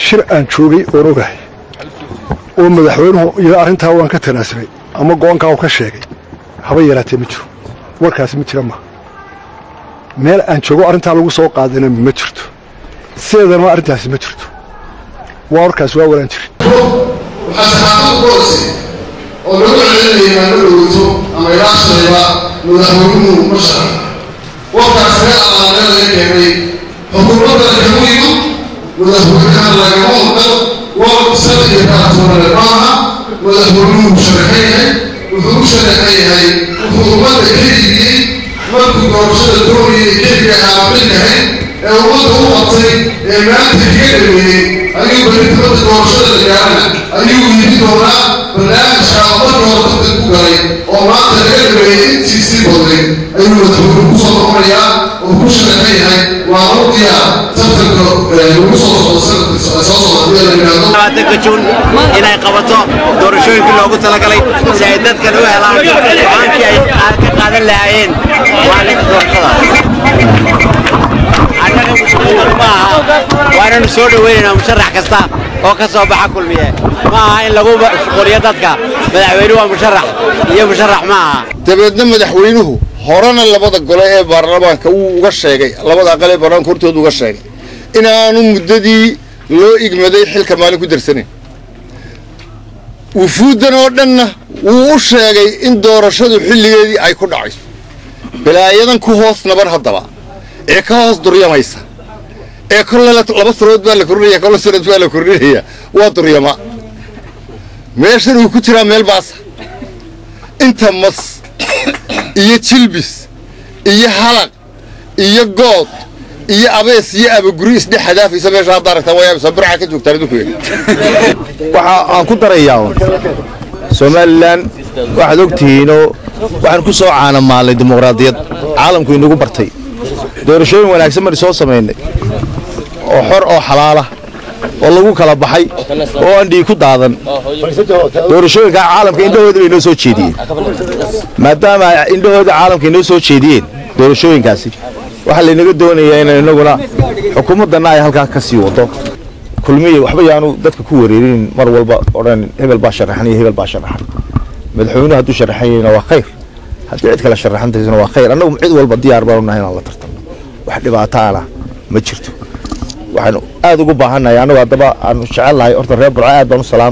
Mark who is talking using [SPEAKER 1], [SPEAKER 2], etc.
[SPEAKER 1] Shir aan joogay oon ogahay oo madaxweynuhu iyada arrintaa waan ka tanaasulay ama go'aankaa uu ka sheegay haba yaraatee ma jiro. Warkaasi ma jira ma meel aan joogo arrintaa lagu soo qaadana ma jirto. Sideedana arrintaasi ma jirto. Waa warkaasi waa walaan jirin.
[SPEAKER 2] Waxaa saxaafadu ku horisay oo lagu celinayay maalmo dhoweyto ama ilaa shalayba madaxweynuhu ma shaqay. Warkaas meel allaa meel laga keenay xukuumadda lagama yimid, madaxweynaha lagama maqal, war sal iyo raatoonale maaha. Madaxweynuhu sharaxan yahay, wuxuu u sharaxan yahay wuxuu ummadda ka iibiyey markuu doorashada doonayay keliga aan xilkahayn ee ummadda u qabtay ee maanta kaga dhameeyey ayuu berri dibadda doorashada la gaarana ayuu iibin doonaa barnaamijka ummadda hore dadka ku galay oo maanta laga dhameeyey intiisii badnay ayuu madaxweynuhu ku soo noqonayaa oo ku sharaxan yahay. Waa u diyaar tartanka lagu soo socdo sanadka soo socda hadii la yidhaahdo
[SPEAKER 3] 20 Juun inay qabato doorashooyinkii loogu talagalay si ay dadkan u helaan go'aankii ay ka qaadan lahaayeen maalinta doorashada. Annaga mushkiladu ma aha, waananu soo dhoweynaynaa musharax kasta oo ka soo baxa Kulmiye. Ma aha in lagu mashquuliyo dadka madaxweynuhu waa musharax iyo musharax ma aha.
[SPEAKER 2] Dabeedna madaxweynuhu horena labada gole ee baarlamaanka wuu uga sheegay, labada aqal ee baarlamaanka hortooda uga sheegay inaanu muddadii loo igmaday xilka maalin ku darsanayn. Wufuuddan oo dhanna wuu u sheegay in doorashadu xilligeedii ay ku dhacayso. Balaayadan ku hoos naban haddaba ee ka hoos duryamaysa ee kolle 2 sanood baa la kordhinaya, kolle sanad baa la kordhinaya, waa duryama. Meeshan uu ku jiraa meel baasa inta mas iyo jilbis iyo halaq iyo good iyo abees iyo abaguri isdhex hadaafaysa meesha hadda aragtaan waa yaabaysaa. Burca ka joogtaan idinku.
[SPEAKER 4] Waxa aan ku darayaa Somalilan, waxaad ogtihiinoo waxaan ku soo caanamaalnay dimuqraadiyad caalamku inagu bartay. Doorashooyin wanaagsan baan soo samaynay oo xor oo xalaala oo lagu kala baxay oo aan dhiig ku daadan. Doorashooyinka caalamka indhahooda bay inoo soo jeediyeen. Maadaama indhahooda caalamka inoo soo jeediyeen doorashooyinkaasi, waxaa laynaga doonayaa inaan inaguna xukuumaddanna ay halkaa ka sii wado. Kulmiye waxba yaanu dadka ku wareerin mar walba odhan hebel baa sharaxan iyo hebel baa sharaxan. Madaxweynuhu hadduu sharaxan yahayna waa khayr, haddii cid kale sharaxantaysana waa khayr. Annagu cid walba diyaar baanu nahay inaan la tartanno, wax dhibaataana ma jirto. Waxaanu aad ugu baahannahay annagu haddaba aanu jecel nahay horta reer Burco aad baan u salaam